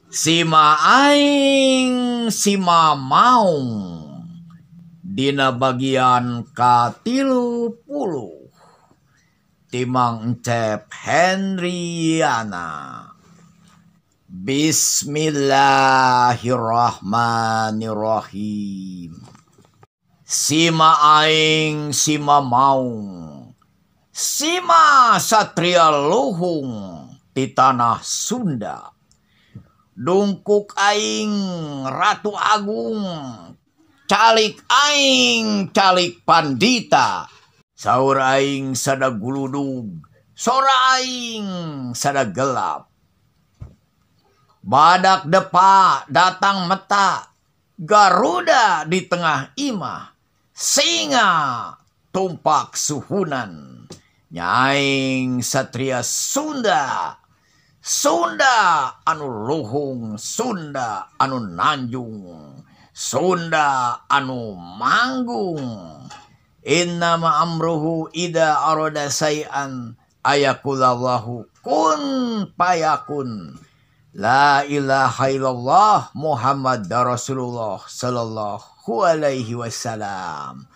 Sima aing sima maung dina bagian ka-30 Timang Encep Hendriana. Bismillahirrahmanirrahim. Sima aing sima maung, sima satria luhung di tanah Sunda. Dungkuk aing Ratu Agung, calik aing calik pandita. Saur aing sada guludug, sora aing sada gelap. Badak depa datang meta, Garuda di tengah imah, singa tumpak suhunan. Nyaing satria Sunda, Sunda anu luhung, Sunda anu nanjung, Sunda anu manggung. Innama amruhu ida arada sayan ayakulallahu kun payakun. La ilaha illallah Muhammad Rasulullah sallallahu alaihi wasallam.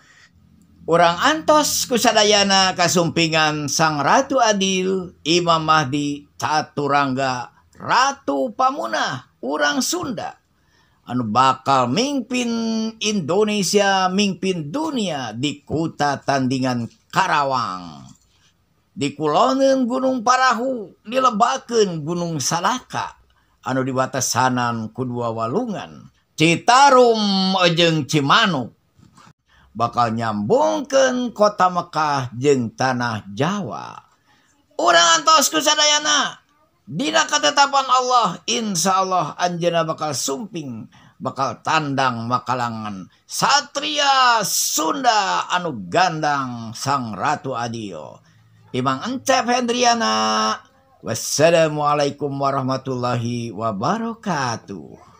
Urang antos kusadayana kasumpingan Sang Ratu Adil, Imam Mahdi, Caturangga, Ratu Pamunah, urang Sunda anu bakal mingpin Indonesia, mingpin dunia di kota tandingan Karawang. Di kuloneun Gunung Parahu, dilebakeun Gunung Salaka anu dibatasanan ku dua walungan, Citarum jeung Cimanuk. Bakal nyambungkeun kota Mekah jeung tanah Jawa. Urang antos kusadayana dina ketetapan Allah, insyaallah anjeunna bakal sumping, bakal tandang makalangan satria Sunda anu gandang Sang Ratu Adil. Imang Encep Hendriana. Wassalamualaikum warahmatullahi wabarakatuh.